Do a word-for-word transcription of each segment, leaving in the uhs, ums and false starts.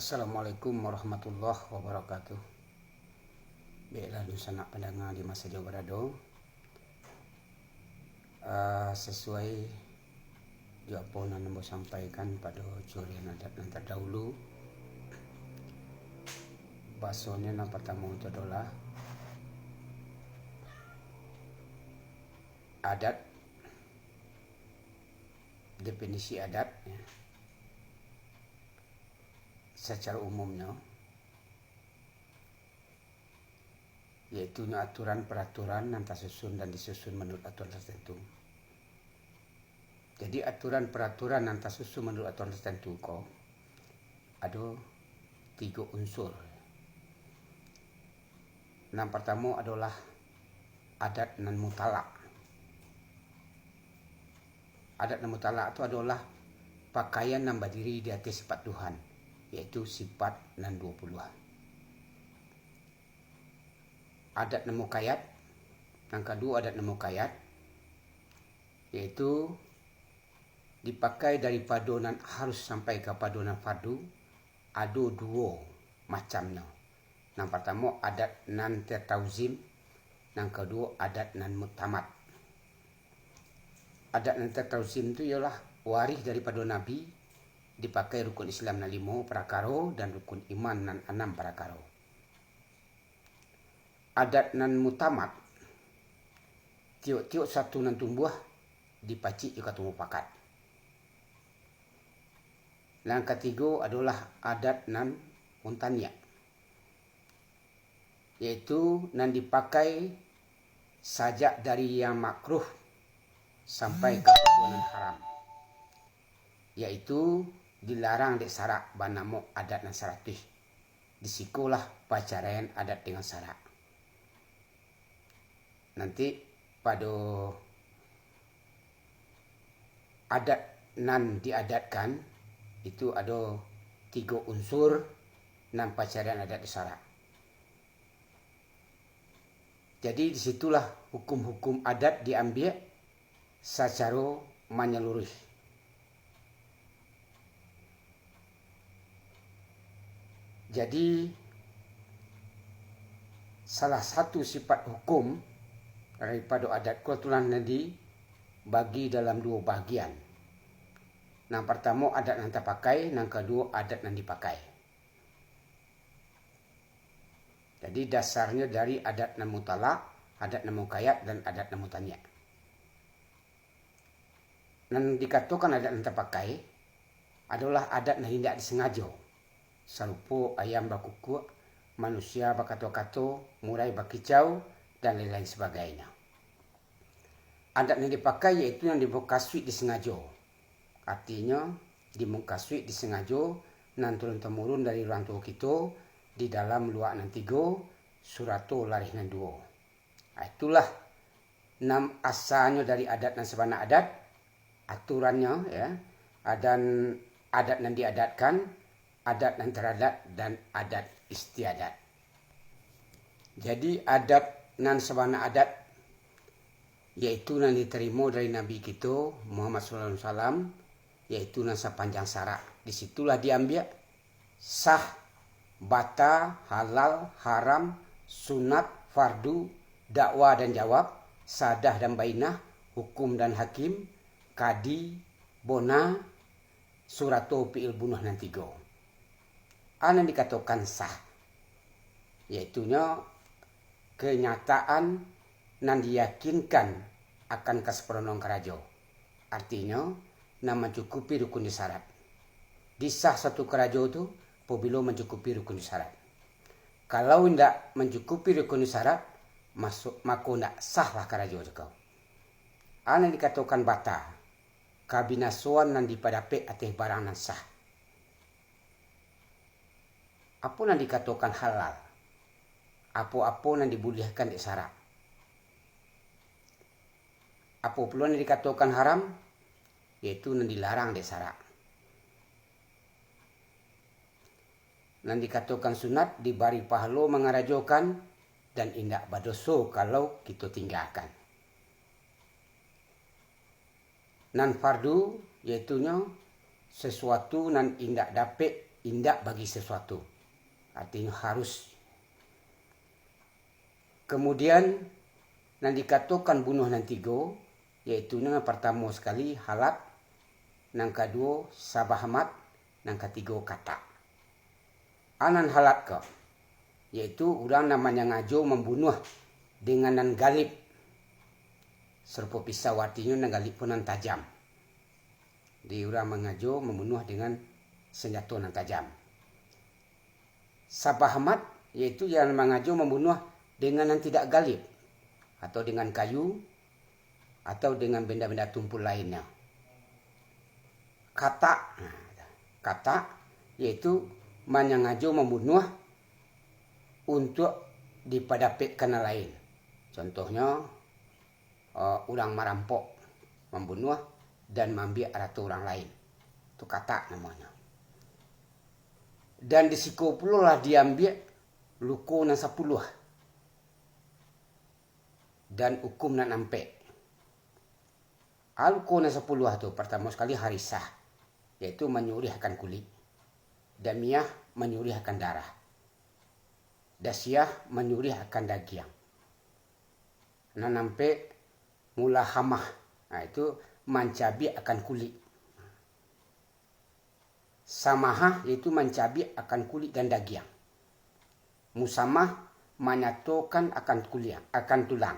Assalamualaikum warahmatullahi wabarakatuh. Baiklah, dunsanak pandanga di ma sajo barado. Ah, sasuai jo apo nan ambo sampaikan pado curian adat nan tadahulu, basonyo nan partamo tu adolah adat, definisi adat, ya, sacaro umumnyo, yaitu nyo aturan-paraturan nan tasusun dan disusun manuruik aturan tartantu. Jadi, aturan-paraturan nan tasusun manuruik aturan tartantu ko ado tigo unsur. Nan partamo adolah adat nan mutalak. Adat nan mutalak tu adolah pakaian nan badiri di ateh sifat Tuhan, yaitu sifat nan duo puluah. Adat nan mukayat, nan kaduo adat nan mukayat, yaitu dipakai daripado nan harus sampai kapado nan fardu, ado duo macamnyo. Nan partamo adat nan tertauzim, nan kaduo adat nan muktamad. Adat nan tertauzim tu iyolah warih daripado Nabi, dipakai rukun Islam nan limo parakaro dan rukun iman nan anam parakaro. Adat nan muktamad, tiok-tiok satu nan tumbuah dipacik jo kato mupakat. Nan katigo adolah adat nan muntaniak, yaitu nan dipakai sajak dari yang makruh sampai ka nan haram, yaitu dilarang dek sarak, banamo adat nan saratuih. Di sikolah pacaraian adat dengan sarak. Nanti pado adat nan diadatkan, itu ado tigo unsur nan pacaraian adat di sarak. Jadi, di situlah hukum-hukum adat diambiak sacaro manyaluruih. Jadi, salah satu sifat hukum daripado adat ko tu lah nan dibagi dalam duo bagian. Nan partamo adat nan tapakai, nan kaduo adat nan dipakai. Jadi, dasarnyo dari adat nan mutalak, adat nan mukayat, dan adat nan muntaniak. Nan dikatokan adat nan tapakai adolah adat nan indak disangajo, sarupo ayam bakukuak, manusia bakato-kato, murai bakicau, dan lain-lain sabagainyo. Adat nan dipakai yaitu nan dimukasuik disangajo, artinyo dimukasuik disangajo nan turun-tamurun dari urang tuo kito di dalam luak nan tigo, surato larih nan duo. Ah, itulah nan asanyo dari adat nan sabana adat, aturannyo, ya, dan adat nan diadatkan, adat nan taradat, dan adat istiadat. Jadi, adat nan sabana adat, yaitu nan ditarimo dari Nabi kito Muhammad sallallahu alaihi wasallam, yaitu nan sapanjang sarak. Di situlah diambiak sah, bata, halal, haram, sunat, fardu, dakwa dan jawab, sadah dan bainah, hukum dan hakim, kadi, bona, surato, pi'il, bunuah nan tigo. A nan dikatokan sah, yaitunyo kanyataan nan diyakinkan akan kasampurnoan karajo. Artinyo, nan mancukupi rukun jo sarat. Disah satu karajo tu, pabilo mancukupi rukun jo sarat. Kalau indak mancukupi rukun jo sarat, masuk, mako indak sahlah karajo tu kau. A nan dikatokan bata, kabinasoan nan dipadapek ateh barang nan sah. Apo nan dikatokan halal? Apo-apo nan dibuliahkan dek sarak. Apo pulo nan dikatokan haram? Yaitu nan dilarang dek sarak. Nan dikatokan sunat, dibari pahalo mangarajokan, dan indak badoso kalau kito tinggakan. Nan fardu, yaitunyo sasuatu nan indak dapek indak bagi sasuatu. Artinyo harus. Kamudian, nan dikatokan bunuah nan tigo, yaitu nan partamo sakali halat, nan kaduo sabahmat, nan katigo katak. A nan halat ko, yaitu urang nan manyangajo mambunuah dengan nan galib, sarupo pisau, artinyo nan galib ko nan tajam. Jadi, urang mangajo mambunuah dengan sanjato nan tajam. Sabahmat, yaitu yang mangajo mambunuah dengan nan tidak galib, atau dengan kayu, atau dengan benda-benda tumpul lainnyo. Katak, nah, katak, yaitu manyangajo mambunuah untuak dipadapekkan nan lain. Contohnyo, eh, urang marampok, mambunuah, dan maambiak arato urang lain. Tu katak namonyo. Dan di siko pulo lah diambiak luko nan sapuluah, dan ukum nan ampek. A luko nan sapuluah tu, partamo sakali harisah, yaitu manyurih akan kulik. Damiah manyurih akan darah. Dasiah manyurih akan dagiang. Nan ampek, mulahamah, nah, itu mancabiak akan kulik. Samahah, yaitu mancabiak akan kulik dan dagiang. Musamah, manyatokan akan kuliang, akan tulang,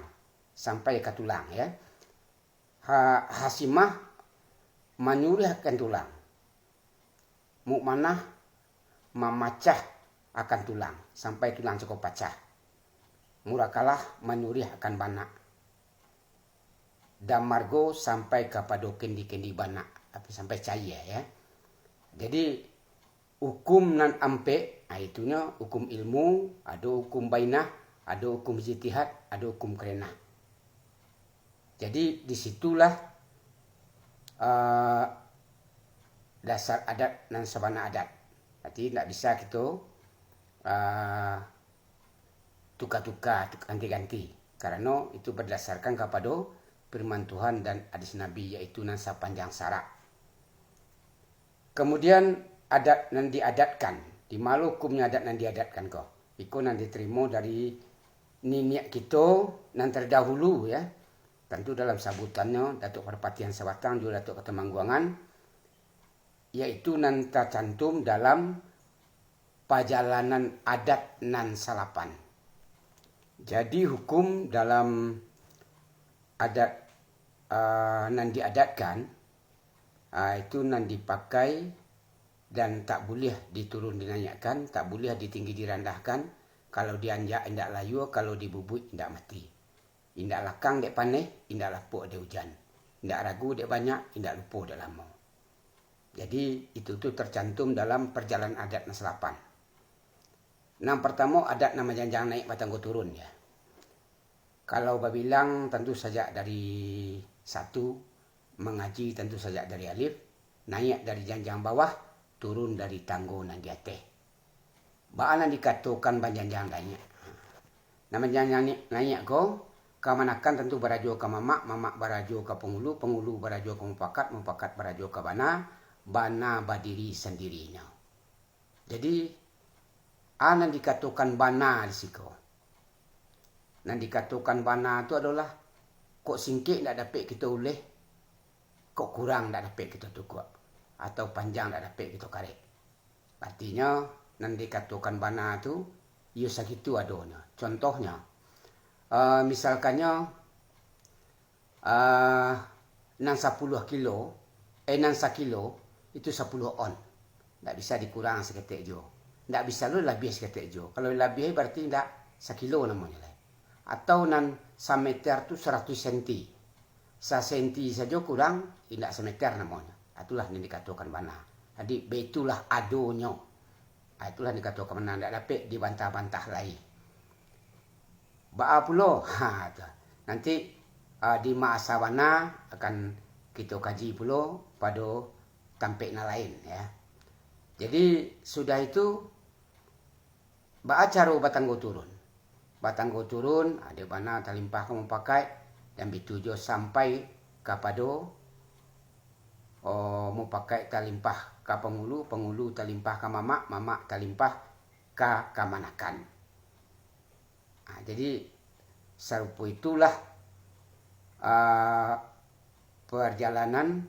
sampai ka tulang, ya. Ha-, hasimah, manyurih akan tulang. Mukmanah, mamacah akan tulang, sampai tulang cako pacah. Murakalah, manyurih akan banak. Damargo sampai kapado kendi-kendi banak, tapi sampai caia, ya. Jadi, ukum nan ampek, ah, itunyo ukum ilmu, ado ukum bainah, ado ukum ijtihad, ado ukum karenah. Jadi, di situlah, ah, dasar adat nan sabana adat. Jadi, ndak bisa kito, ah, tuka-tuka, tuk-, ganti-ganti. Karano itu bardasarkan kapado firman Tuhan dan hadis Nabi, yaitu nan sapanjang syarak. Kamudian, adat nan diadatkan. Di ma lo hukumnyo adat nan diadatkan ko? Iko nan ditarimo dari niniak kito nan tardahulu, ya. Tantu dalam sabutannyo, Datuak Parpatihan Sabatang jo Datuak Katumangguangan, yaitu nan tacantum dalam Pajalanan Adat nan Salapan. Jadi, hukum dalam adat, ah, nan diadatkan, ah, itu nan dipakai dan tak buliah diturun dinaiakkan, tak buliah ditinggi dirandahkan, kalau dianjak indak layua, kalau dibubuik indak mati. Indak lakang dek paneh, indak lapok dek ujan, indak ragu dek banyak, indak lupo dek lamo. Jadi, itu tu tercantum dalam Pajalanan Adat nan Salapan. Nan partamo, adat nan manjanjang naiak batanggo turun, ya. Kalau babilang, tantu sajak dari satu, mangaji tantu sajak dari alif, naiak dari janjang bawah, turun dari tanggo nan di ateh. Baa nan dikatokan bajanjang naiak? Nan bajanjang ni-, naiak ko, kamanakan tantu barajo ka mamak, mamak barajo ka pangulu, pangulu barajo ka mupakat, mupakat barajo ka bana, bana badiri sandirinyo. Jadi, a nan dikatokan bana di siko? Nan dikatokan bana tu adolah, kok singkek ndak dapek kito uleh, kok kurang ndak dapek kito tukuak, atau panjang ndak dapek kito karek. Artinyo, nan dikatokan bana tu, iyo sagitu adonyo. Contohnyo, eh, misalkannyo, eh, nan sapuluah kilo, eh, nan sakilo, itu sapuluah on. Ndak bisa dikurang saketek juo. Ndak bisa lo labiah saketek juo. Kalau labiah, berarti ndak sakilo namonyo lai. Atau nan sameter tu saratuih senti. Sasenti sajo kurang, indak sameter namonyo. Itulah nan dikatokan bana. Jadi, baitulah adonyo. Ah, itulah dikatokan bana, ndak dapek dibantah-bantah lai. Baa pulo? Ha, tu. Nanti, ah, di ma asa bana akan kito kaji pulo pado tampek nan lain, ya. Jadi, sudah itu, baa caro batanggo turun? Batanggo turun, ah, dek bana talimpah ka mupakaik, dan bitu juo sampai kapado, oh, mupakaik talimpah ka pangulu, pangulu talimpah ka mamak, mamak talimpah ka kamanakan. Nah, jadi, sarupo itulah, ah, parjalanan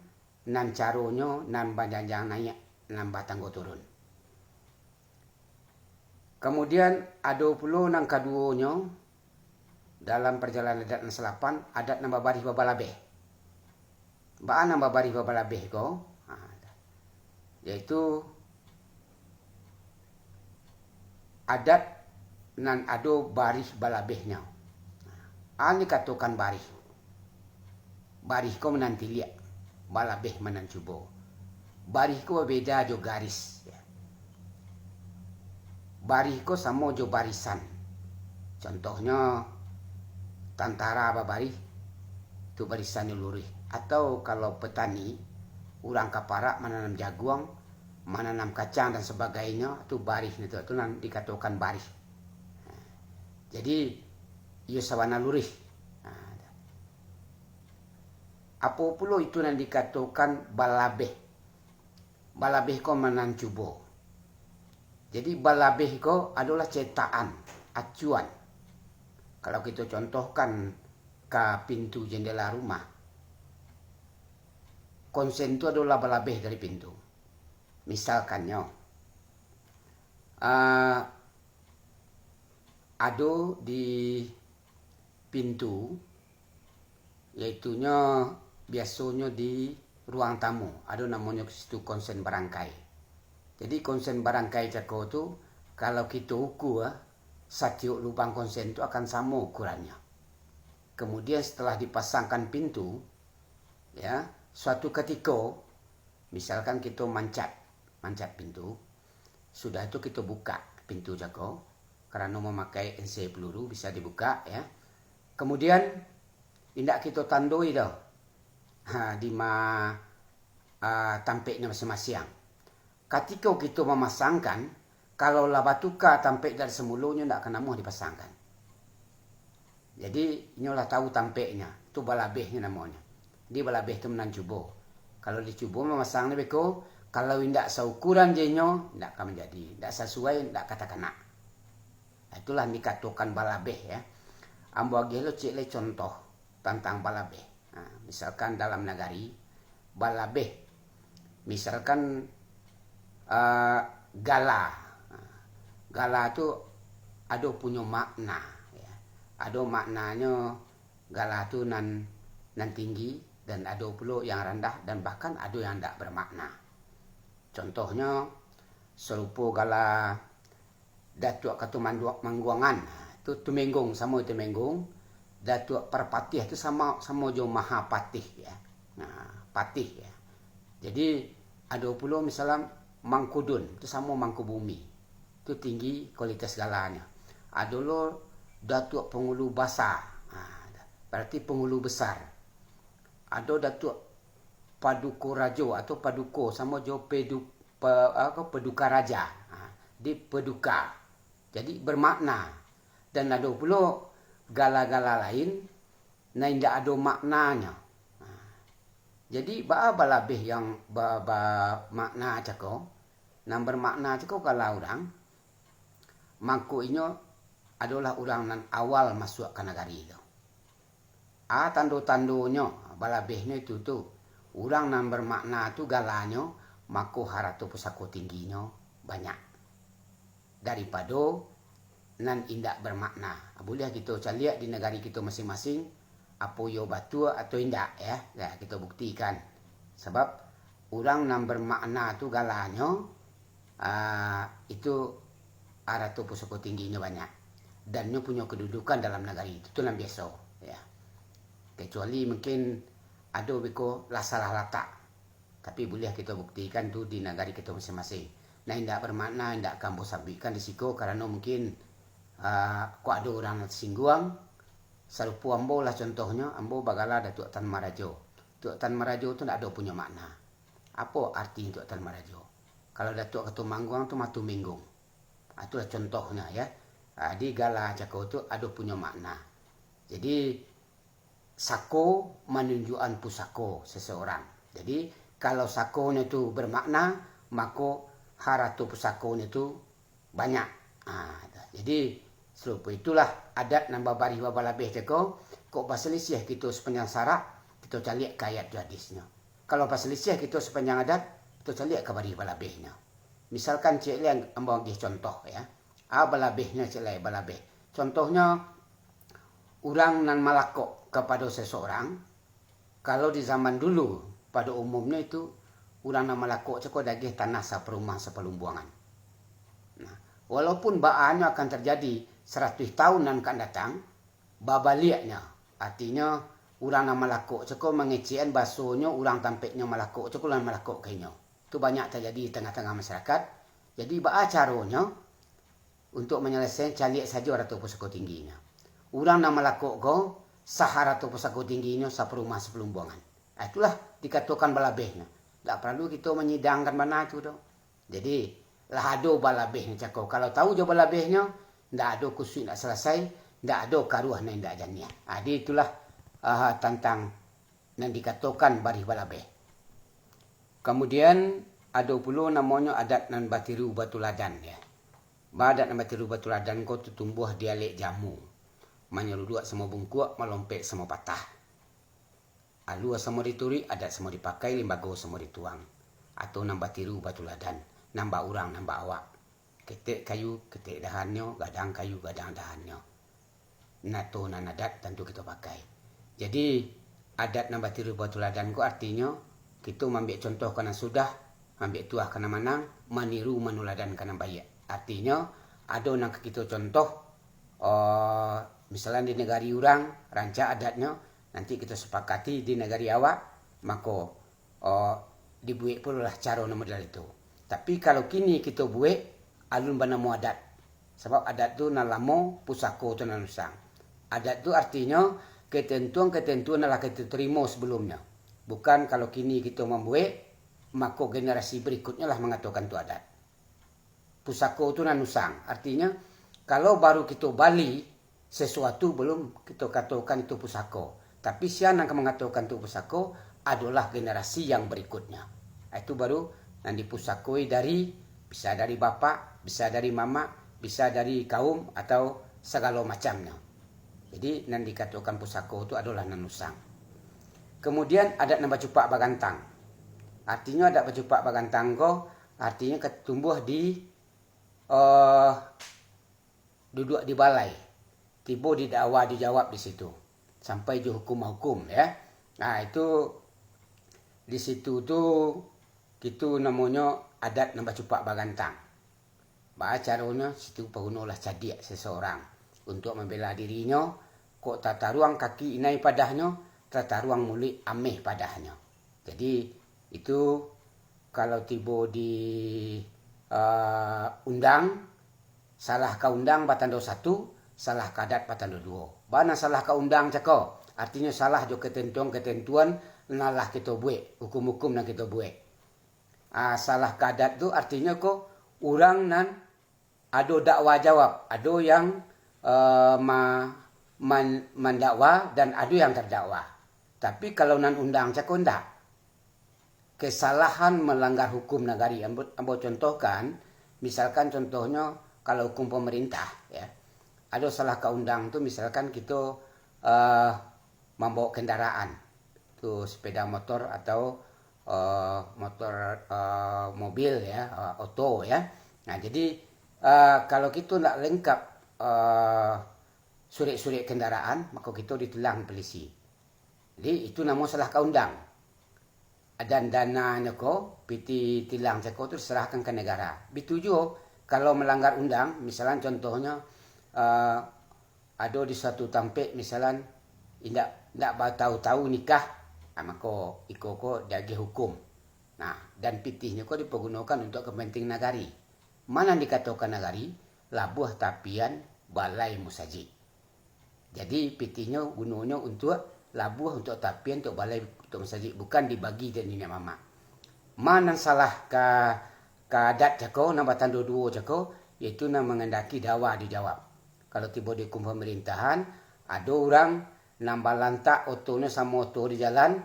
nan caronyo nan bajanjang naiak, nan batanggo turun. Kamudian, ado pulo nan kaduonyo, dalam parjalanan adat nan salapan, adat nan babarih babalabeh. Baa nan babarih babalabeh ko? Ha, yaitu adat nan ado barih balabehnyo. An dikatokan barih. Barih ko manantiliak, balabeh manancubo. Barih ko babeda jo garis. Barih ko samo jo barisan. Contohnyo, tantara babarih, tu barisannyo luruih. Atau kalau petani, urang ka parak mananam jaguang, mananam kacang dan sabagainyo, tu barih tu, tu nan dikatokan barih. Jadi, iyo sabana luruih. Nah, apo pulo itu nan dikatokan balabeh? Balabeh ko manancubo. Jadi, balabeh ko adolah cetakan, acuan. Kalau kito contohkan ka pintu jendela rumah, konsen tu adolah balabeh dari pintu. Misalkannyo, ah, ado di pintu, yaitunyo biasonyo di ruang tamu, ado namonyo situ konsen barangkai. Jadi, konsen barangkai cako tu, kalau kito ukua, satiok lubang konsen tu akan samo ukurannyo. Kemudian, setelah dipasangkan pintu, ya, suatu katiko, misalkan kito mancap, mancap pintu, sudah tu kito buka pintu cako, karano mamakai ensei peluru bisa dibuka, ya. Kemudian, indak kito tandoi doh, ha, di ma, ah, tampeknyo masiang-masiang. Katiko kito mamasangkan, kalau lah batuka tampek dari samulonyo, ndak ka namuah dipasangkan. Jadi, inyo lah tahu tampeknyo, tu balabehnyo namonyo. Jadi, balabeh tu manancubo. Kalau dicubo mamasangnyo beko, kalau indak saukuran jo inyo, indak ka manjadi. Indak sasuai, indak ka takana. Itulah dikatokan balabeh, ya. Ambo agiah lo ciek lai contoh tantang balabeh. Nah, misalkan dalam nagari, balabeh. Misalkan, eh, gala. Nah, gala tu ado punyo makna, ya. Ado maknanyo gala tu nan, nan tinggi, dan ado pulo yang randah, dan bahkan ado yang ndak bermakna. Contohnyo, sarupo gala Datuak Katumangguangan, tu Tumenggung, samo Tumenggung. Datuak Parpatiah tu samo, samo jo Mahapatih, ya. Nah, patih, ya. Jadi, ado pulo misalnya Mangkudun, tu samo Mangkubumi. Tu tinggi kualitas galanyo. Ado lo Datuak Pangulu Basa. Nah, berarti pangulu besar. Ado Datuak Paduko Rajo atau Paduko, samo jo pedu-, pe-, apa, Paduka Raja. Ha, di Paduka. Jadi, bermakna. Dan ado pulo gala-gala lain, nan indak ado maknanyo. Ha. Jadi, baa balabeh yang ba-, ba-, makna cako, nan bermakna cako gala urang, mangko inyo adolah urang nan awal masuak ka nagari tu. A, tando-tandonyo, balabehnyo itu tu, urang nan bermakna tu galanyo, mako harato pusako tingginyo banyak daripado nan indak bermakna. Buliah kito caliak di nagari kito masing-masing, apo iyo batua atau indak, ya. Ya, kito buktikan. Sabab urang nan bermakna tu galanyo, ah, itu arato pusako tingginyo banyak, dan nyo punyo kedudukan dalam nagari itu, tu nan biaso, ya. Kecuali mungkin ado beko lah salah latak, tapi buliah kito buktikan tu di nagari kito masing-masing. Nah, indak bermakna, indak ka ambo sabuikkan di siko, karano mungkin, ah, kok ado urang nan tersingguang, sarupo ambo lah contohnyo, ambo bagala Datuak Tan Marajo. Datuak Tan Marajo tu ndak ado punyo makna. Apo arti Datuak Tan Marajo? Kalau Datuak Katumangguang tu Matumenggung. Ah, itulah contohnya, ya. Ah, di gala cako tu ado punyo makna. Jadi, sako manunjuakan pusako seseorang. Jadi, kalau sakonyo tu bermakna, mako harato pusakonyo tu banyak. Ha, jadi, sarupo itulah adat nan babarih babalabeh cako, kok basalisiah kito sapanjang sarak, kito caliak ka ayat jo hadisnyo. Kalau basalisiah kito sapanjang adat, kito caliak ka barih balabehnyo. Misalkan ciek lai ambo agiah contoh, ya. Ah, balabehnyo ciek lai balabeh. Contohnyo, urang nan malakok kapado seseorang, kalau di zaman dulu, pado umumnyo itu, urang nan malakok cako diagiah tanah saparumah sapalumbuangan. Nah, walaupun baanyo akan tarjadi saratuih taun nan ka datang, babaliaknyo, artinyo, urang nan malakok cako mangecekan basonyo urang tampeknyo malakok cako lah malakok ka inyo. Tu banyak tarjadi di tangah-tangah masyarakat. Jadi, baa caronyo? Untuak manyalasaian, caliak sajo harato pusako tingginyo. Urang nan malakok ko, sah harato pusako tingginyo saparumah sapalumbuangan. Ah, itulah dikatokan balabehnyo. Ndak paralu kito manyidangkan bana tu doh. Jadi, lah ado balabehnyo cako. Kalau tahu jo balabehnyo, ndak ado kusuik ndak salasai, ndak ado karuah nan indak janiah. Ah, jadi itulah, ah, tantang nan dikatokan barih balabeh. Kamudian, ado pulo namonyo adat nan batiru batuladan, ya. Ba adat nan batiru batuladan ko tatumbuah di alek jamu, manyaruduak samo bungkuak, malompek samo patah. Alua samo dituruik, adat samo dipakai, limbago samo dituang. Atau nan batiru batuladan, nan ba urang, nan ba awak. Ketek kayu, ketek dahannyo, gadang kayu, gadang dahannyo. Nato nan adat tantu kito pakai. Jadi, adat nan batiru batuladan ko artinyo, kito maambiak contoh ka nan sudah, maambiak tuah ka nan manang, maniru manuladan ka nan baiak. Artinyo, ado nan ka kito contoh, oh, misalkan di nagari urang, rancak adatnyo, nanti kito sapakati di nagari awak, mako, oh, dibuek pulolah caro nan model itu. Tapi, kalau kini kito buek, alun banamo adat. Sabab adat tu nan lamo, pusako tu nan usang. Adat tu artinyo, ketentuan-ketentuan nan lah kito tarimo sabalumnyo. Bukan kalau kini kito mambuek, mako generasi barikutnyo lah mangatokan tu adat. Pusako tu nan usang. Artinyo, kalau baru kito bali sasuatu, balum kito katokan itu pusako. Tapi, sia nan ka mangatokan tu pusako adolah generasi yang barikutnyo. Ah, itu baru nan dipusakoi dari, bisa dari bapak, bisa dari mamak, bisa dari kaum, atau sagalo macamnyo. Jadi, nan dikatokan pusako tu adolah nan usang. Kamudian, adat nan bacupak bagantang. Artinyo, adat bacupak bagantang ko, artinyo ka tumbuah di, eh, duduak di balai, tibo di dakwa dijawab di situ, sampai jo hukum-hukum, ya. Nah, itu di situ tu, itu namonyo adat nan bacupak bagantang. Baa caronyo? Situ pagunolah cadiak seseorang untuak mambela dirinyo, kok tataruang kaki inai padahnyo, tataruang muluik ameh padahnyo. Jadi, itu kalau tibo di, eh, undang, salah ka undang batando satu, salah ka adat batando duo. Baa nan salah ka undang cako? Artinyo, salah jo ketentuan-ketentuan nan lah kito buek, hukum-hukum nan kito buek. Ah, salah ka adat tu artinyo ko, urang nan ado dakwa jawab, ado yang, eh, ma-, man-, mandakwa, dan ado yang tardakwa. Tapi, kalau nan undang cako, ndak. Kesalahan melanggar hukum nagari. Ambo, ambo contohkan, misalkan contohnyo, kalau hukum pemerintah, ya. Ado salah ka undang tu, misalkan kito, eh, mambawa kendaraan, tu sepeda motor atau, eh, motor, eh, mobil, ya, eh, oto, ya. Nah, jadi, eh, kalau kito ndak lengkap, eh, surek-surek kendaraan, mako kito ditilang polisi. Jadi, itu namo salah ka undang. Dan dananyo ko, piti tilang cako tu diserahkan ka nagara. Bitu juo, kalau melanggar undang, misalkan contohnyo, eh, ado di suatu tampek, misalkan indak, indak batau-tau nikah, ah, mako iko ko diagiah hukum. Nah, dan pitihnyo ko dipagunokan untuak kapentingan nagari. Ma nan dikatokan nagari? Labuah, tapian, balai, musajik. Jadi, pitihnyo gunonyo untuak labuah, untuak tapian, untuak balai, untuak musajik, bukan dibagi dek niniak mamak. Ma nan salah ka, ka adat cako, nan batando duo cako, yaitu nan mangandaki dakwa dijawab. Kalau tibo di hukum pamarintahan, ado urang nan balantak otonyo samo oto di jalan,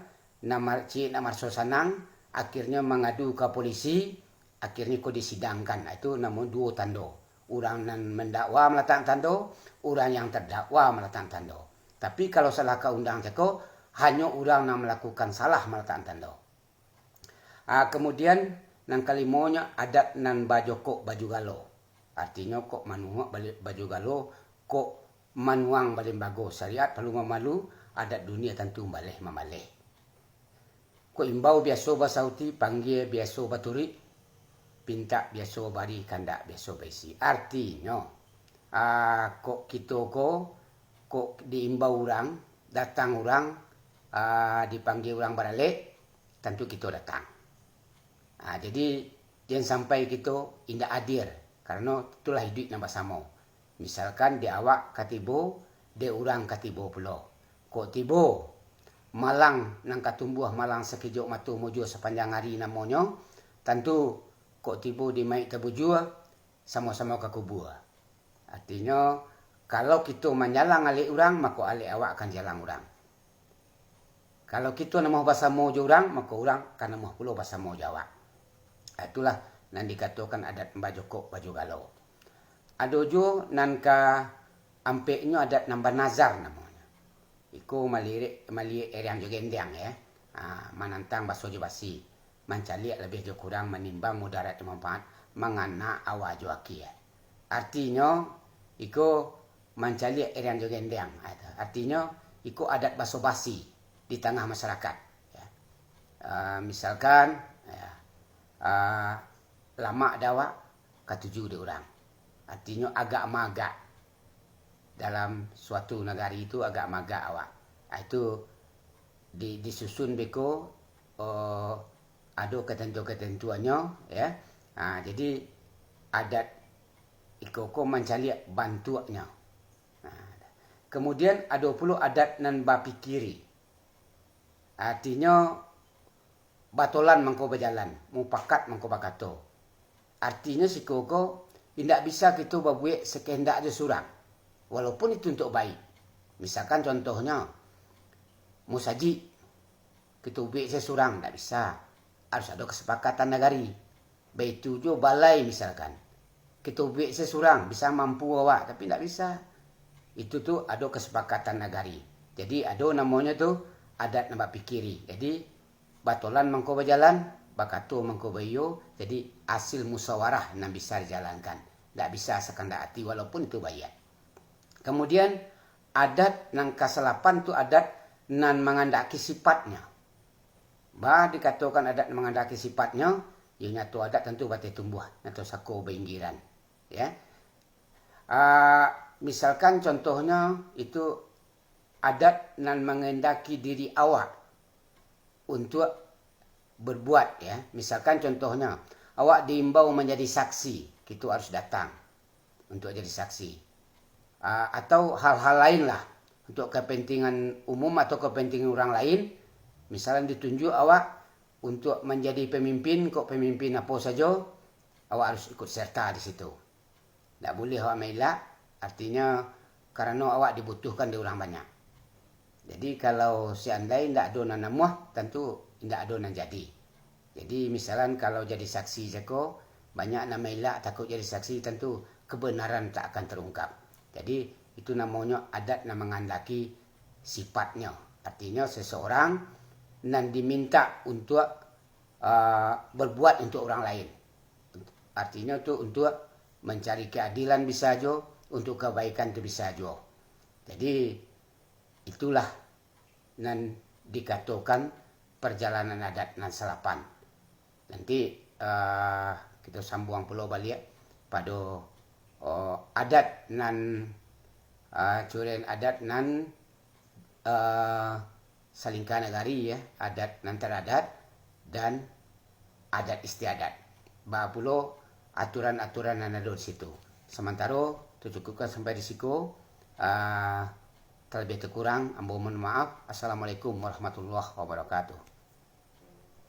nan mar-, ciek nak maraso sanang, akhirnyo mangadu ka polisi, Akhirnyo ko disidangkan, itu namo duo tando. Urang nan mandakwa malatak tando, urang yang tardakwa malatak tando. Tapi kalau salah ka undang cako, hanyo urang nan malakukan salah malatak tando. Ah, kemudian, nan kalimonyo, adat nan bajokok baju galo. Artinyo, kok manuhok bali-, baju galo, kok manuang balimbago. Syariat palu mamalu, adat dunia tantu baleh mambaleh. Kok imbau biaso basauti, panggia biaso baturuik, pintak biaso bari, kandak biaso baisi. Artinyo, ah, kok kito ko, kok diimbau urang, datang urang, ah, dipanggia urang baralek, tantu kito datang. Ah, jadi, jan sampai kito indak hadir, karano itulah iduik nan basamo. Misalkan, dek awak ka tibo, dek urang ka tibo pulo. Kok tibo, malang nan ka tumbuah, malang sakijok mato, mujua sapanjang ari namonyo, tantu kok tibo di mayik tabujua, samo-samo ka kubua. Artinyo, kalau kito manjalang alek urang, mako alek awak akan jalang urang. Kalau kito namuah basamo jo urang, mako urang ka namuah pulo basamo jo awak. Ah, itulah nan dikatokan adat bajokok baju galo. Ado juo nan ka ampeknyo adat nan banazar namonyo. Iko malirik, malirik eriang jo gendiang, ya. Ah, manantang baso jo basi, mancaliak labiah jo kurang, manimbang mudarat jo manfaat, mangana awa jo akie. Artinyo, iko mancaliak eriang jo gendiang. Ah, itu. Artinyo, iko adat baso basi di tangah masyarakat. Ya. Ah, misalkan, ya, ah, lamak dek awak, katuju dek urang. Artinyo, agak maagak. Dalam suatu nagari tu agak maagak awak. Ah, itu di-, disusun beko, eh, ado ketentuan-ketentuannyo, ya. Ah, jadi, adat iko ko mancaliak bantuaknyo. Ah, kemudian, ado pulo adat nan bapikiri. Artinyo, batolan mangko bajalan, mupakat mangko bakato. Artinyo siko ko, indak bisa kito babuek sakehendak jo surang, walaupun itu untuak baik. Misalkan contohnyo, musajik, kito buek se surang, indak bisa. Harus ado kasapakatan nagari. Baitu juo balai misalkan. Kito buek se surang, bisa mampu awak, tapi indak bisa. Itu tu ado kasapakatan nagari. Jadi, ado namonyo tu adat nan bapikiri. Jadi, batolan mangko bajalan, bakato mangko baiyo, jadi, hasil musyawarah nan bisa dijalankan. Ndak bisa sakandak ati, walaupun itu baiak. Kemudian, adat nan kasalapan tu adat nan mangandaki sifatnyo. Ba dikatokan adat nan mangandaki sifatnyo, yo nyato adat tantu bateh tumbuah, nyato sako bainggiran. Ya. Ah, misalkan contohnyo itu adat nan mangandaki diri awak untuak berbuat, ya. Misalkan contohnyo, awak diimbau manjadi saksi, kito harus datang untuak jadi saksi. Ah, atau hal-hal lain lah, untuak kepentingan umum atau kepentingan urang lain, misalkan ditunjuk awak untuak manjadi pamimpin, kok pamimpin apo sajo, awak harus ikut serta di situ. Ndak buliah awak mailak, artinyo karano awak dibutuhkan dek urang banyak. Jadi, kalau seandai ndak ado nan namuah, tantu indak ado nan jadi. Jadi, misalkan kalau jadi saksi sako, banyak nan mailak, takuik jadi saksi, tantu kebenaran tak akan terungkap. Jadi, itu namonyo adat nan mangandaki sifatnyo. Artinyo, seseorang nan diminta untuak, ah, berbuat untuak urang lain. Artinyo tu untuak mancari keadilan bisa juo, untuak kebaikan tu bisa juo. Jadi, itulah nan dikatokan perjalanan adat nan salapan. Nanti, eh, kito sambuang pulo baliak pado, oh, adat nan, eh, curian adat nan, eh, salingka nagari, ya, adat nan taradat dan adat istiadat. Ba pulo aturan-aturan nan ado di situ. Samantaro, tacukupkan sampai di siko. Ah, talabiah takurang, ambo mohon maaf. Assalamualaikum warahmatullahi wabarakatuh.